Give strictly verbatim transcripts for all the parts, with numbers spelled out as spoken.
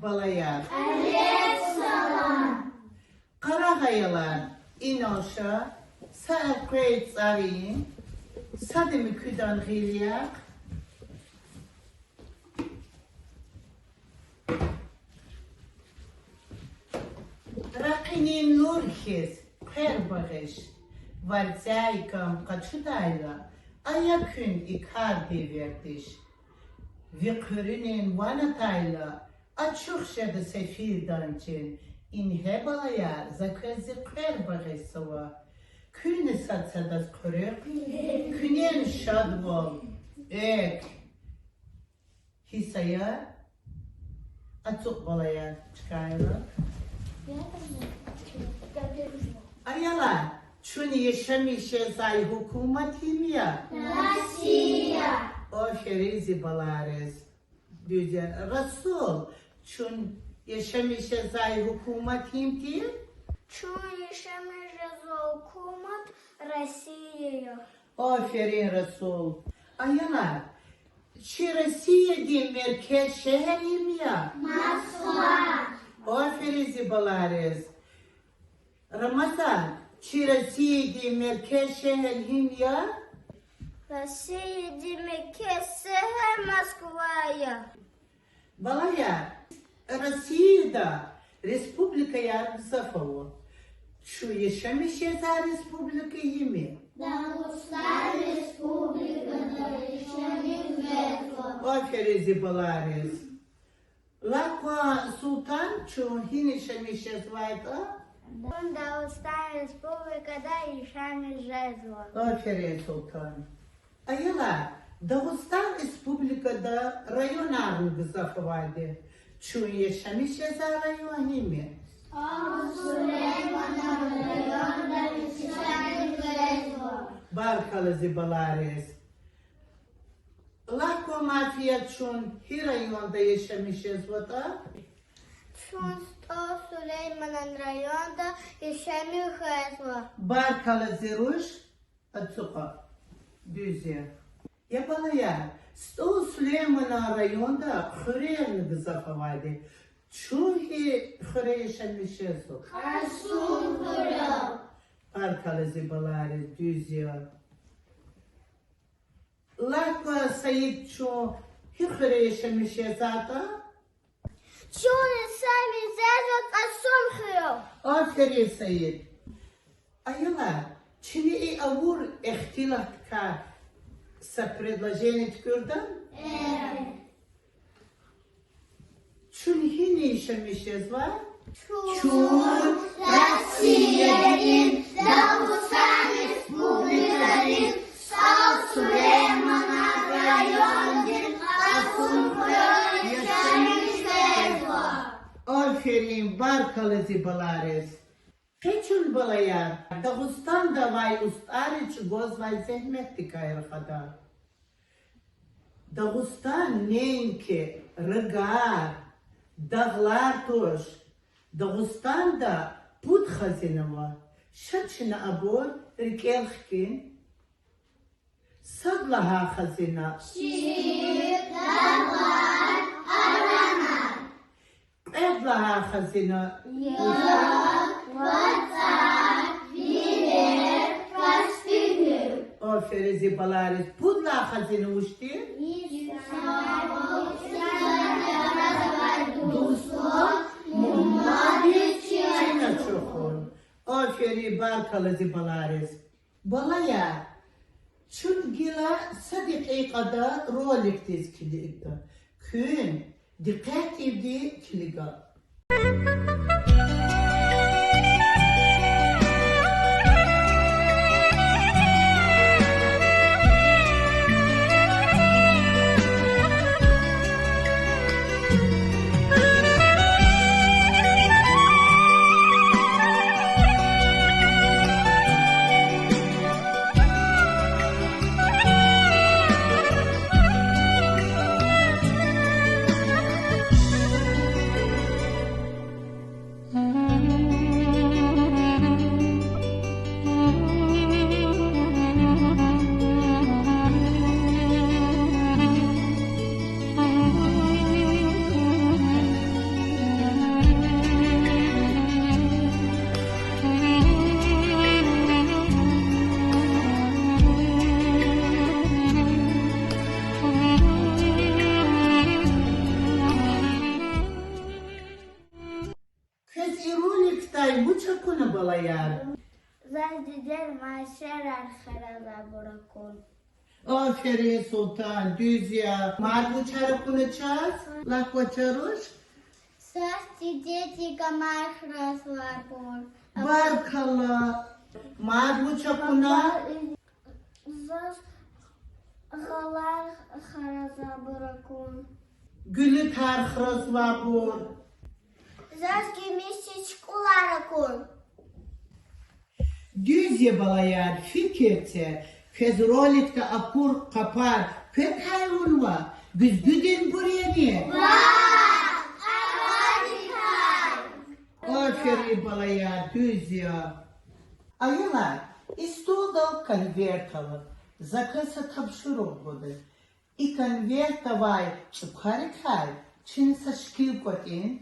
Балаяр. Алейкум салам. Къарагъ, аялар, инал ша са элкъвей цӀарин, сада муькуьдан гъил яхъ. Ракъинин нур хьиз хъвер багъиш, варцяй кам къачудайла, ая куьн и кардин вердиш. Ви хъуьруьнин ван атайла, ачух жеда сефилдан чин. Ингье, балаяр, за квез зи хъвер багъишзава. Куьнни сад-садаз хъуьрехъ, куьнени шадвал, экв, гьисс ая. Ацукь, балаяр, чкайра. Аялар, чун яшамиш жезвай гьукумат гьим я? Россия. Аферин зи балайриз. Дуьз я. Расул, чун яшамиш жезвай гьукумат гьим тир? Чун яшамиш жезвай гьукумат Россия я. Аферин, Расул. Аялар, чи Россиядин меркез шегьер гьим я? Москва. Аферин зи балайриз. Рамазан, чи Россиядин меркез шегьер гьим я? Россиядин меркез шегьер Москва я. Балаяр, Россияда республикаяр гзаф ава. Чун яшамиш жезвай республика гьим я? Дагъустан Республикада яшамиш жезва. Аферин зи балайриз. Лагь кван, Султан, чун гьина яшамиш жезватӀа? Чун Дагъустан Республикада яшамиш жезва. Аферин, Султан. Аялар, Дагъустан Республикада районарни гзаф авайди. Чун яшамиш жезвай район гьим я? Сулейманан районда яшамиш жезва. Баркалла зи балайриз. Лагь кван, Мафият, чун гьи районда яшамиш жезватӀа? Чун СтӀал Сулейманан районда яшамиш жезва. Баркалла зи руш, ацукьа. Дуьз я. Я балаяр, СтӀал Сулейманан районда хуьрерни гзаф авайди. Чун гьи хуьре яшамиш жезва? Кьасумхуьре. Баркалла зи балайриз, дуьз я. Лагь кван, Саид, чун гьи хуьре яшамиш жезватӀа? Чун яшамиш жезва Кьасумхуьре. Аферин, Саид. Аялар, чна и авур ихтилатдикай са предложение туькӀуьрда? Чун гьина яшамиш жезва? Чун Россиядин Дагъустан Республикадин СтӀал Сулейманан райондин Кьасумхуьре яшамиш жезва. Аферин, баркалла зи балайриз. Къе чун, балаяр, Дагъустанда авай устӀарри чӀугвазвай зегьметдикай рахада. Дагъустан неинки рагар, дагълар туш, Дагъустанда пуд хазина ава. Ша чна абур рикӀел хкин. Сад лагьай хазина. Шиир, дагълар, аранар. Кьвед лагьай хазина. Яд, вацӀар, вилер, каспи гьуьл. Аферин зи балайриз. Пуд лагьай хазина вуч тир? Дустун, мумадиз чина чухун. Аферин, баркалла зи балайриз. Балаяр, чун гила са декьикьада роликдиз килигда. Куьн дикъетдивди килига. Мад шерар хразвайбур акун. Аферин, Султан, дуьз я. Мад вучар акуна чаз? Лагь квача руш. Заз дидеди гамар хразвайбур. Баркалла. Мад вуч акуна? Заз гъалар хразвайбур акун. Гуьлуьтар хразвайбур. Заз гимиш чечкулар акун. Дуьз я, балаяр, фикир це, квез роликда акур къапар квекай авунва? Гуьзгуьдинбур яни? Аферин, балаяр, дуьз я. Аялар, и столдал конверт ала. За квез са тапшуругъ гуда. И конвертда авай чӀукарикай чна са шикил кӀватӀин.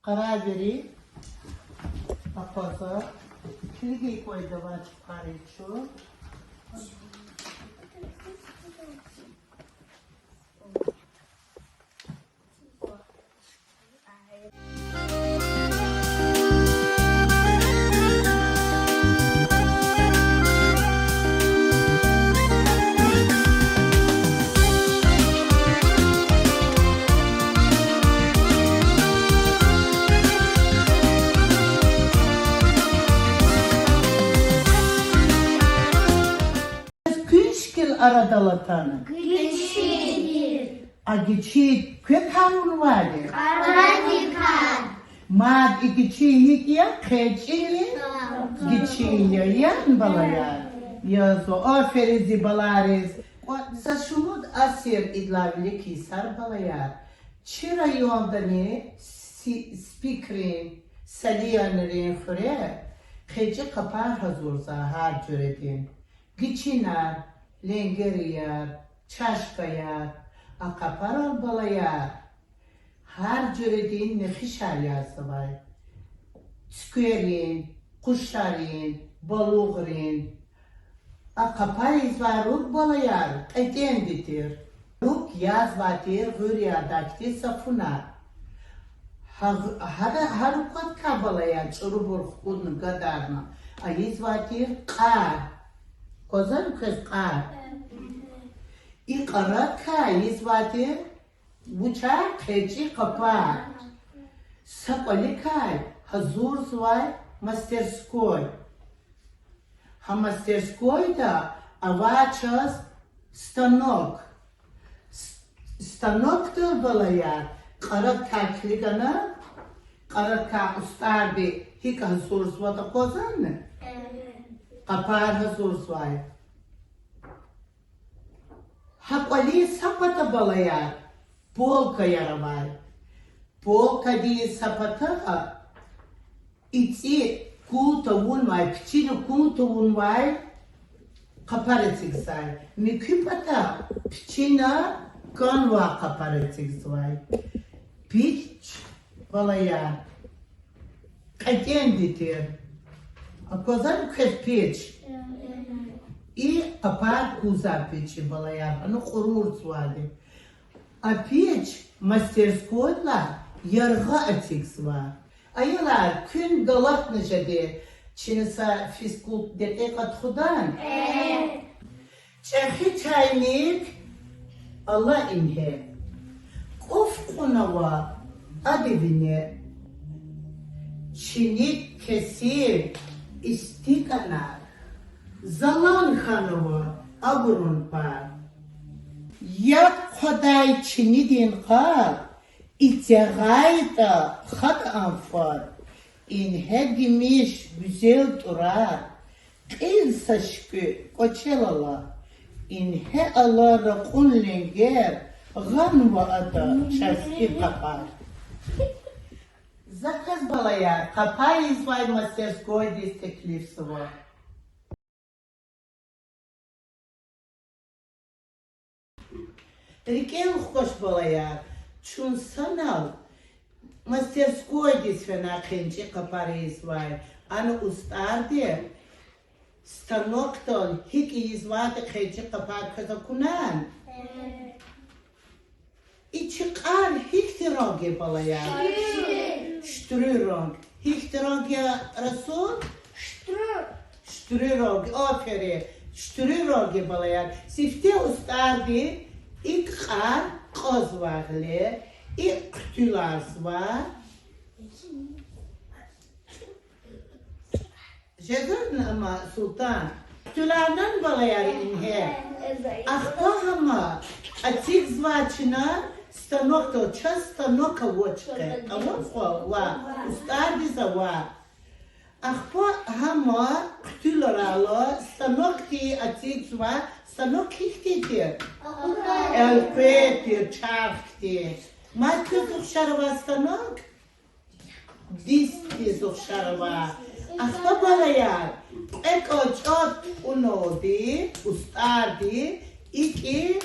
Къарагъ вири. Акъваз. Килигин кӀвайда авай чӀукарик чун. Куьн шикил арадал атана? Гичи. А гичи квекай авунвайди? Къарадикай. Мад и гичи гьикӀ я, хъенчӀин гичи я, яни, балаяр? Язва, аферин зи балайриз. Кьван са шумуд асир идалай вилик йисар, балаяр, чи райондани Си-, Спикрин, Салиянрин хуьре хъенчӀин къапар гьазурзавай гьар жуьредин. Гичинар, ленгерияр, чашкаяр, а къапарал, балаяр, гьар жуьредин нехишар язавай. Цуькверин, къушарин, балугърин. А къапар ийизвай руг, балаяр, кьетӀенди тир. Руг язвай тир гъуьр ядай хьтин сафунар. Гьа-, гьа-, гьа руквадикай, балаяр, чӀурубур хкудна, гадарна, а ийизвай тир кьар. Аквазва квез кьар? И кьарадикай ийизвай тир вучар, хъенчӀин къапар. Са кӀваликай гьазурзавай мастерской. Гьа мастерскойда авай чаз станок. С-, станокдал, балаяр, кьарадикай килигна, кьарадикай устӀарди гьикӀ гьазурзаватӀа аквазвани? Къапар гьазурзавай. Гьа кӀвалин са пата, балаяр, полкаяр авай. Полкадин са пата ицӀи кун тавунвай, пичина кун тавунвай къапар эцигзавай. Муькуь пата пичина канвай къапар эцигзавай. Пич, балаяр, кьетӀенди тир. Аквазва квез пич? И къапар кузвай пич, балаяр, ана кьурурзавайди. А пич мастерскойдилай яргъа эцигзава. Аялар, куьн галатна жеди, чна са физкульт декьикьа тухудани? ЧӀехи чайник ала ингье, кӀуф кьунава адан вине. Чиник кесив истиканар, залан хьанва абурун пар. Яб хъвадай чинидин къар, ицягъайтӀа хатӀ ам фад, ингье гимиш гуьзел тӀурар, кьил са шуькӀуь кӀвачел ала, ингье ала ракьун ленгер, гъанва ада чаз и къапар. За квез, балаяр, къапар ийизвай мастерскойдиз теклифзава. РикӀел хкваш, балаяр, чун санал мастерскойдиз фена хъенчӀин къапар ийизвай. Ана устӀарди станокдал гьикӀ ийизватӀа хъенчӀин къапар квез акунани? И чи кьар гьихьтин ранг я, балаяр? Шуьтру ранг. Гьихьтин ранг я, Расул? Шуьтру. Чуьтуьриралди, аферин, чуьтуьриралди, балаяр. Сифте устӀарди икӀ кьар кьазва гъиле, икӀ хъуьтуьларзава. Жезвани ама, Султан? Хъуьтуьларнани, балаяр, ингье? Ахпа гьама эцигзавай чна станокдал, чаз станок авач къе. Авач къе, ва устӀардиз ава. Ахпа гьама хъуьтуьлрал станокди эцигзава, станок гьихьтин тир? Элкъвей тир, чарх хьтин. Мад квез ухшар авай станок? Дистиз ухшар ава. Ахпа, балаяр, кьве кӀвачӀа тӀуналди устӀарди икӀ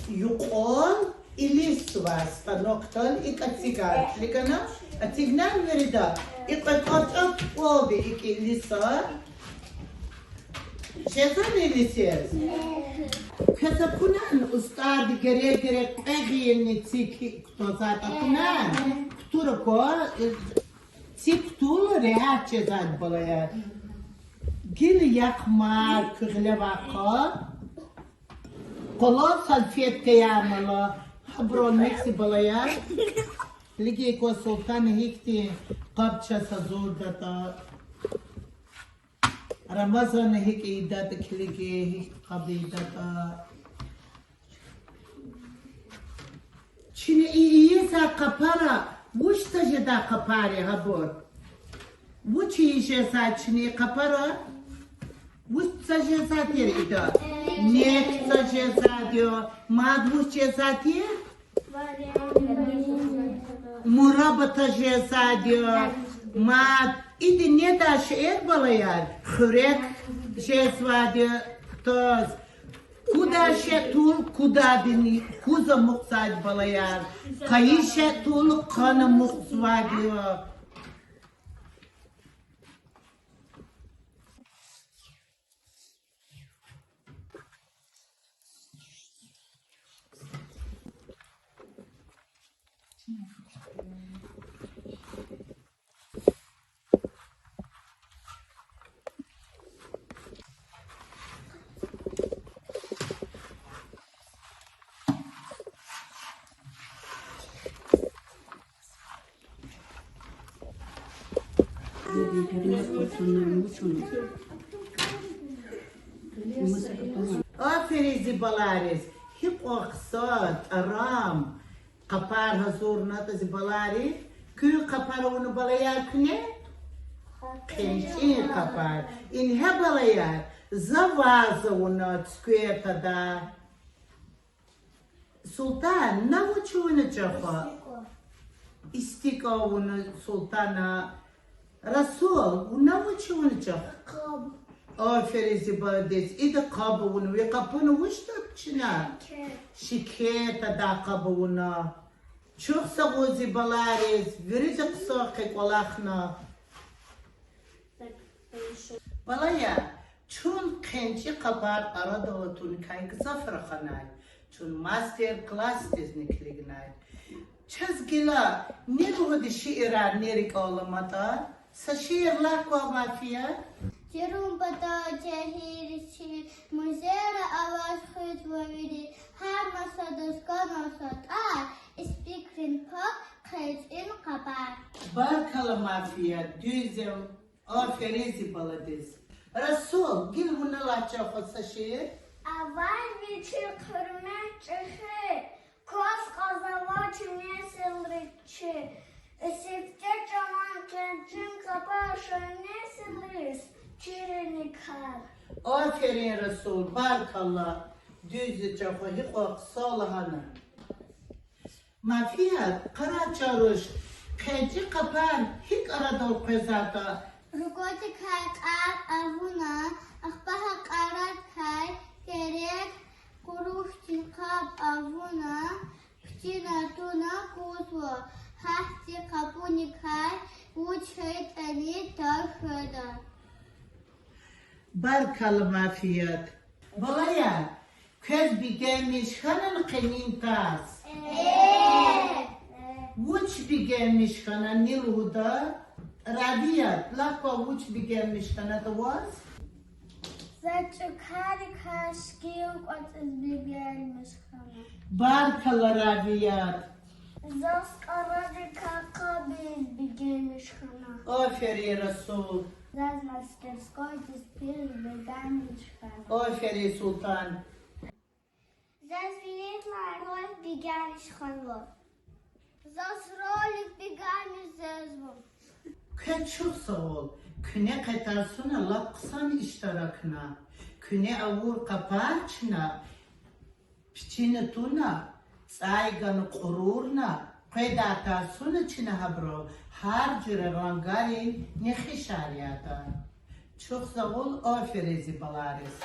юкьвал илисзава станокдал, икӀ эцигай. Килигана, эцигнани вирида? И кьве кӀвачӀа тӀуналди икӀ илиса. Жезвани илисиз? Квез акунани устӀарди герек-герек кьве гъилни цик кутазвайди акунани? Кутур аку, цик кутула регьят жезвайди, балаяр. Гила яхъ мад куь гъилевай къаб. Къвалав салфеткаяр ала, гьабурал михьзава, балаяр. Килиг кван, Султана гьихьтин къаб чаз гьазурдатӀа. Рамазана гьикӀ ийидатӀа, килиг, гьихьтин къаб ийидатӀа. Чна и ийизвай къапара вуч цаз жедай къапар я гьабур? Вуч ийиз жезвай чна и къапара? Вуч цаз жезвай тир ида? Нек цаз жезвайди я, мад вуч жезвай тир? Мураба таз жезвайди я, мад ида недай шейэр, балаяр, хуьрек жезвайди я таз. Кудай шей тул кудайдини куз амукьзавайди, балаяр. Къайи шей тул къан амукьзавайди я. Аферин зи балайриз, гьикьван хъсан, тӀарам къапар гьазурнатӀа зи балайри. Куьн къапар авуна, балаяр, куьне? ХъенчӀин къапар. Ингье, балаяр, за ваза авуна цуьквер тадай. Султан, на вуч авуна, чахъ? ИстикӀа авуна Султана. Расул, вуна вуч авуна, чахъ? Аферин зи баладиз. Ида къаб авуна. Ви къапуна вучда чна? Шекер тадай къаб авуна. Чухсагъул зи балайриз, вирида хъсан къе кӀвалахна. Балаяр, чун хъенчӀин къапар арадал атуникай гзаф раханай, чун мастер-классдизни килигнай. Чаз гила ни лугьуди шиирар ни рикӀел аламатӀа, са шиир лагь кван, Мафият. Чирун патал жегьилри чи, музейра аваз хуьзва вири, гьар масадаз кӀанзава са тӀвар, Испикрин паб хъенчӀин къапар. Баркалла, Мафият, дуьз я. Аферин зи баладиз. Расул, гила вуна лагь чахъ са шиир. Авай вичин гьуьрмет чӀехи, кваз кьазвай чи несилри чи. Сифте чӀаван хъенчӀин къапар шей несилриз чириникай. Аферин, Расул, баркалла. Дуьз я, чахъ, гьикьван хъсан лагьана. Мафият, къарагъ чаруш, хъенчӀин къапар гьикӀ арадал къвезватӀа. Руквадикай кьар авуна, ахпа гьа кьарадикай терек, къуру хьтин къаб авуна, хъуьтуьна туна кузва, гьахьтин къапуникай вуч хьайитӀани тахьуьда. Баркалла, Мафият. Балаяр, квез бегенмиш хьанани къенин тарс? Вуч бегенмиш хьана, ни лугьуда? Равият, лагь кван, вуч бегенмиш хьанатӀа ваз? Заз чӀукарикай шикил кӀватӀиз бегенмиш хьана. Баркалла, Рабият! Заз кӀарарикай къабиз бегенмиш хьана. Аферин, Расул! Заз мастерскойдиз квез бегенмиш хьана. Аферин, Султан! Заз виридалай ролик бегенмиш хьанва. Заз ролик бегенмиш жезва. Квез чухсагъул, куьне къе тарсуна лап хъсан иштиракна. Куьне авур къапар чна пичина туна, цӀай гана кьурурна, къведай тарсуна чна гьабурал гьар жуьре рангарин нехишар яда. Чухсагъул, аферин зи балайриз.